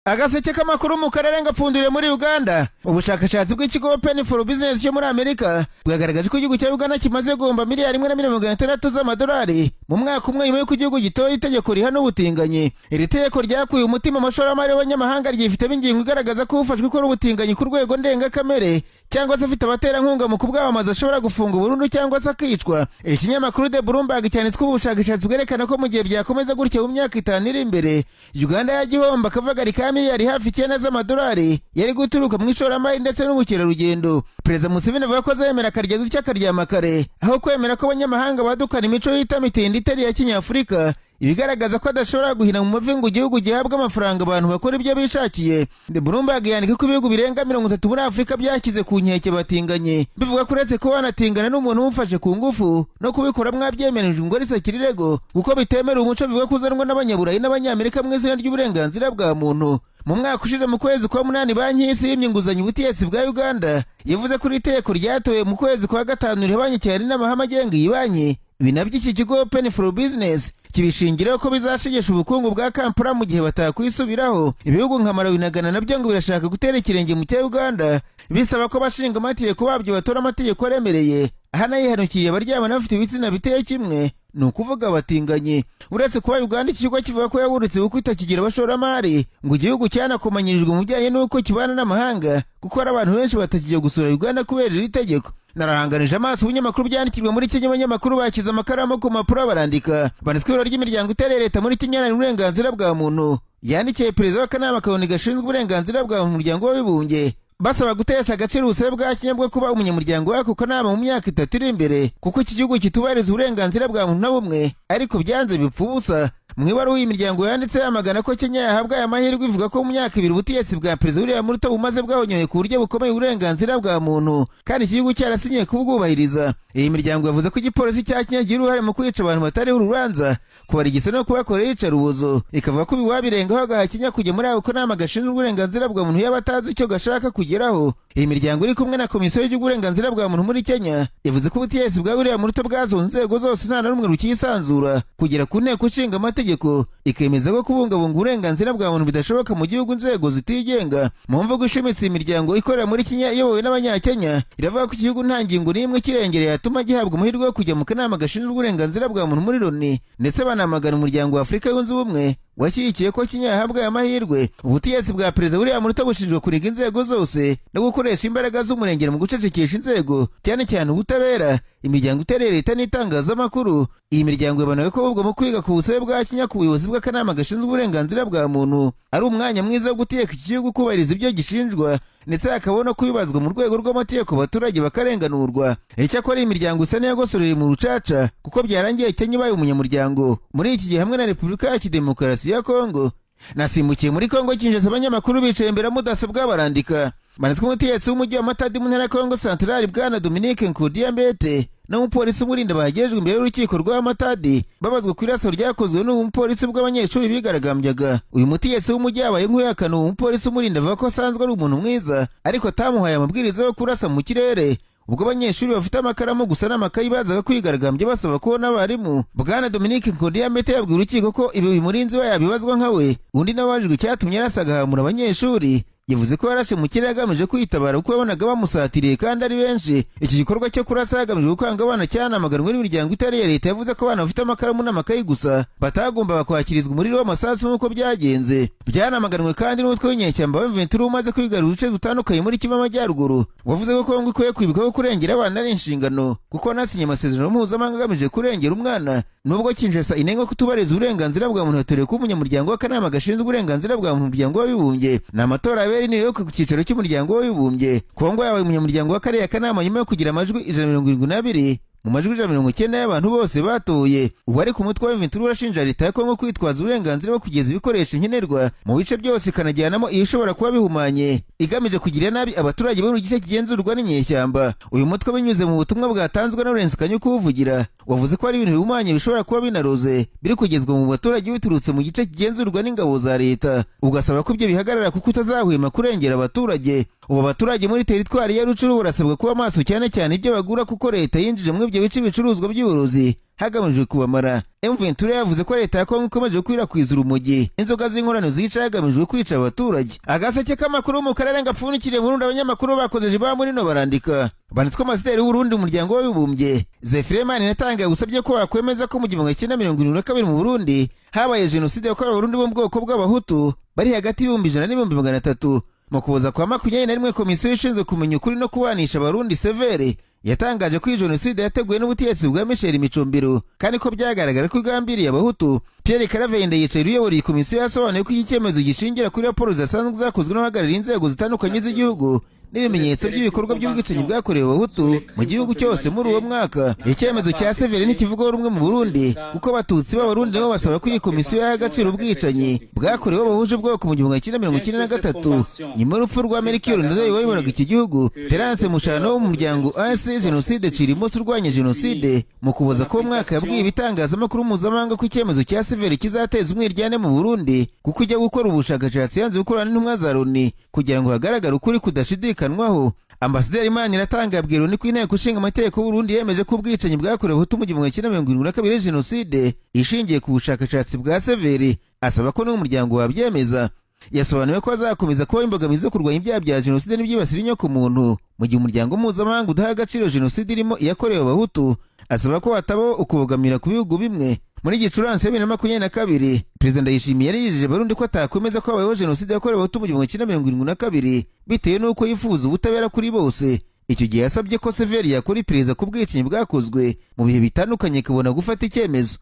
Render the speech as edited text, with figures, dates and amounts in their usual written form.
Agaseke k'amakuru mu karere ngapfunduriye muri Uganda. Ubushakashatsi bw'ikigo Open for Business cyo muri Amerika bwagaragaje ko igihugu cya Uganda kimaze guhomba miliyari 1 na miliyoni 600 z'amadolari mu mwaka umwe, nyuma y'uko igihugu gitoye itegeko rihana ubutinganyi. Iri tegeko ryakuye umutima amashoramari y'abanyamahanga, ryifitemo ingingo igaragaza ko ufashwe ukora ubutinganyi ku rwego ndengakamere cyangwa se afite abaterankunga mu kubwamamaza ashobora gufunga burundu cyangwa se akicwa. Ikinyamakuru The Bloomberg cyanditswe ubu bushakashatsi bwerekana ko mu gihe byakomeza gutya, mu myaka 5 iri imbere Uganda yajya ihomba akavagari ka miliyari hafi 9 z'amadolari yari guturuka mu ishoramari ndetse n'ubukerarugendo. Perezida Museveni avuga ko azemera akarya gutya akaryama kare aho kwemera ko abanyamahanga badukana imico yita mitindi itari iya kinyafurika, ibigaragaza ko adashobora guhina mu mavi ngo igihugu gihabwe amafaranga abantu bakora ibyo bishakiye. The Bloomberg yandika ko ibihugu birenga 30 muri Afurika byashyize ku nkeke batinganye, bivuga ko uretse kuba wanatingana n'umuntu umufashe ku ngufu no kubikora mwabyemerejwe ngo risakira irego, kuko bitemera umuco bivuga ko uzanwa n'Abanyaburayi n'Abanyamerika mu izina ry'uburenganzira bwa muntu. Mu mwaka ushize, mu kwezi kwa munani, Banki y'Isi yimye inguzanyo ubutegetsi bwa Uganda. Yavuze ko iri tegeko ryatowe mu kwezi kwa gatanu rihabanye cyane n'amahame agenga iyi banki. Ibi nabyo iki kigo Open for Business kibishingiraho ko bizashegesha ubukungu bwa Kampala mu gihe batakwisubiraho. Ibihugu nka Malawi na Ghana nabyo ngo birashaka gutera ikirenge mu cya Uganda, bisaba ko abashinga amategeko babyo batora amategeko aremereye ahana yihanukiriye abaryamana bafite ibitsina biteye kimwe, ni ukuvuga abatinganyi. Uretse kuba Uganda iki kigo kivuga ko yaburutse kuko itakigira abashoramari, ngo igihugu cyanakomanyirijwe mu bijyanye n'uko kibana n'amahanga, kuko hari abantu benshi batakijya gusura Uganda kubera iri tegeko. Nararanganije amaso ibinyamakuru byandikirwa muri Kenya. Abanyamakuru bashyize amakaramu ku mpapuro barandika. Banditswe ibiro ry'imiryango itari leta muri Kenya iharanira uburenganzira bwa muntu yandikiye perezida w'akanama ka ONU gashinzwe uburenganzira bwa muntu mu Muryango w'Abibumbye, basaba gutesha agaciro ubusabe bwa Kenya bwo kuba umunyamuryango w'ako kanama mu myaka 3 iri imbere, kuko iki gihugu kitubahiriza uburenganzira bwa muntu na bumwe, ariko byanze bipfa ubusa. Mu ibaruwa iyi miryango yanditse yamagana ko Kenya yahabwa aya mahirwe, ivuga ko mu myaka 2 ubutegetsi bwa Perezida William Ruto bumaze bwahonyoye ku buryo bukomeye uburenganzira bwa muntu, kandi iki gihugu cyarasinyiye kubwubahiriza. Iyi miryango yavuze ko igipolisi cya Kenya kigira uruhare mu kwica abantu batariho urubanza, kubarigisa no kubakorera iyicarubozo, ikavuga ko ibiwabirengaho agaha Kenya kujya muri ako kanama gashinzwe uburenganzira bwa muntu yaba atazi icyo gashaka kugeraho. Iyi miryango iri kumwe na Komisiyo y'Igihugu uburenganzira bwa muntu muri Kenya yavuze ko ubutegetsi bwa William Ruto bwazonze inzego zose, nta na rumwe rukisanzura kugera ku Nteko Ishinga Amategeko, ikemeza ko kubungabunga uburenganzira bwa muntu bidashoboka mu gihugu inzego zitigenga. Mu mvugo ishimitse, iyi miryango ikorera muri Kenya iyobowe n'Abanyakenya iravuga ko igihugu nta ngingo n'imwe kirengereye yatuma gihabwa amahirwe yo kujya mu kanama gashinzwe uburenganzira bwa muntu muri Loni, ndetse banamagana Umuryango wa Afurika Yunze Ubumwe washyigikiye ko Kenya yahabwa aya mahirwe. Ubutegetsi bwa Perezida William Ruto bushinjwa kuriga inzego zose no gukoresha imbaraga z'umurengera mu gucecekesha inzego, cyane cyane ubutabera, imiryango itari leta n'itangazamakuru. Iyi miryango yabonaga ko ahubwo mu kwiga ku busabe bwa Kenya ku buyobozi bw'akanama gashinzwe uburenganzira bwa muntu ari umwanya mwiza wo gutegeka iki gihugu kubahiriza ibyo gishinjwa, ndetse hakaba no kubibazwa mu rwego rw'amategeko, abaturage bakarenganurwa. Icyakora iyi miryango isa n'iyagosoreye mu rucaca, kuko byarangiye Kenya ibaye umunyamuryango muri iki gihe hamwe na Repubulika ya Kidemokarasi ya Kongo. Nasimbukiye muri Kongo Kinshasa. Abanyamakuru bicaye imbere ya mudasobwa barandika. Manitswe umutegetsi w'umujyi wa Matadi mu ntara ya Kongo Santarari, Bwana Dominique Nkudia Mbete, n'umupolisi umurinda bagejejwe imbere y'urukiko rwa Matadi, babazwa ku iraso ryakozwe n'uwo mupolisi ubwo abanyeshuri bigaragambyaga. Uyu mutegetsi w'umujyi yabaye nk'uyahakana uwo mupolisi umurinda, avuga ko asanzwe ari umuntu mwiza, ariko atamuhaye amabwiriza yo kurasa mu kirere ubwo abanyeshuri bafite amakaramu gusa n'amakayi bazaga kwigaragambya basaba kubona abarimu. Bwana Dominique Nkondiyamete yabwiye urukiko ko ibi uyu murinzi we yabibazwa nka we. Undi nawe wabajijwe icyatumye arasa agahamura abanyeshuri, yavuze ko yarashe mu kirere agamije kwitabara, kuko yabonaga bamusatiriye kandi ari benshi. Iki gikorwa cyo kurasa hagamijwe gukanga abana cyanamaganwe n'imiryango itari iya leta. Yavuze ko abana bafite amakaramu n'amakayi gusa batagombaga kwakirizwa umuriro w'amasasu nk'uko byagenze. Byanamaganwe kandi n'umutwe w'inyeshyamba wa M23 umaze kwigarurira uduce dutandukanye muri Kivu Amajyaruguru, wavuze ko Kongo ikwiye kwibuka ko kurengera abana ari inshingano, kuko wanasinye amasezerano mpuzamahanga agamije kurengera umwana. Nubwo Kinshasa inenga kutubahiriza uburenganzira bwa muntu, yatorewe kuba umunyamuryango w'akanama gashinzwe uburenganzira bwa muntu mu Muryango w'Abibumbye. Ni amatora yabereye i New York ku cyicaro cy'Umuryango w'Abibumbye. Kongo yabaye umunyamuryango w'akariya kanama nyuma yo kugira amajwi 172 mu majwi 190 y'abantu bose batoye. Ubu ariko umutwe wa M23 urashinja leta ya Kongo kwitwaza uburenganzira bwo kugeza ibikoresho nkenerwa mu bice byose, ikanajyanamo ibishobora kuba bihumanye, igamije kugirira nabi abaturage bo mu gice kigenzurwa n'inyeshyamba. Uyu mutwe, binyuze mu butumwa bwatanzwe na Lawrence Kanyuka uwuvugira, wavuze ko hari ibintu bihumanye bishobora kuba binaroze biri kugezwa mu baturage biturutse mu gice kigenzurwa n'ingabo za leta, ugasaba ko ibyo bihagarara kuko utazahwema kurengera abaturage. Ubu abaturage muri teritwari ya Rucuru barasabwa kuba maso, cyane cyane ibyo bagura, kuko leta yinjije muri ibyo bice ibicuruzwa by'uburozi. Hagamijwe kubamara. M23 yavuze ko leta ya Kongo ikomeje gukwirakwiza urumogi, inzoga z'inkorano zica, hagamijwe kwica abaturage. Agaseke k'amakuru mu karere gapfundikiriye Burundi. Abanyamakuru bakoze ba muri no barandika banditswe. Ambasaderi w'Uburundi mu Muryango w'Abibumbye, Zephyrin Maniratangaye, gusabye ko wakwemeza ko mu 1972 mu Burundi habaye jenoside yakorewe Abarundi bo mu bwoko bw'Abahutu bari hagati y'100,000 n'300,000. Mu Kuboza kwa 21, komisiyo ishinzwe kumenya ukuri no kubanisha Abarundi, CVR, yatangaje ko iyi jenoside yateguwe n'ubutegetsi bwa Michel Micombero, kandi ko byagaragara ko igambiriye Abahutu. Pierre Claver Ndayicariye uyobora iyi komisiyo yasobanuye ko iki cyemezo gishingira kuri raporo zidasanzwe zakozwe n'abahagarariye inzego zitandukanye z'igihugu n'ibimenyetso by'ibikorwa by'ubwicanyi bwakorewe Abahutu mu gihugu cyose muri uwo mwaka. Icyemezo cya CVR ntikivugwaho rumwe mu Burundi, kuko Abatutsi b'Abarundi nabo basaba ko iyi komisiyo yaha agaciro ubwicanyi bwakorewe abahuje ubwoko mu 1993, nyuma y'urupfu rwa Melchior Ndadaye wayoboraga iki gihugu. Terence Mushano wo mu muryango AC Jenoside Cirimoso urwanya jenoside, mu Kuboza ko mwaka yabwiye ibitangazamakuru mpuzamahanga ko icyemezo cya CVR kizateza umwiryane mu Burundi, kuko ijya gukora ubushakashatsi yanze gukorana n'intumwa za Loni kugira ngo hagaragare ukuri kudashidikanwaho. Ambasaderi Maniratangaye abwira Loni ko Inteko Ishinga Amategeko y'Uburundi yemeje ko ubwicanyi bwakorewe Abahutu mu 1972 ari jenoside ishingiye ku bushakashatsi bwa CVR, asaba ko n'umuryango wabyemeza. Yasobanuye ko azakomeza kuba imbogamizi zo kurwanya ibyaha bya jenoside n'ibyibasira inyoko muntu mu gihe umuryango mpuzamahanga udaha agaciro jenoside irimo iyakorewe Abahutu. Asaba ko hatabaho ukubogamira ku bihugu bimwe. Muri Gicurasi 2022, Perezida Ndayishimiye yari yijeje Abarundi ko atakwemeza ko habayeho jenoside yakorewe Abahutu mu 1972, bitewe n'uko yifuza ubutabera kuri bose. Icyo gihe yasabye ko CVR yakora iperereza ku bwicanyi bwakozwe mu bihe bitandukanye, ikabona gufata icyemezo.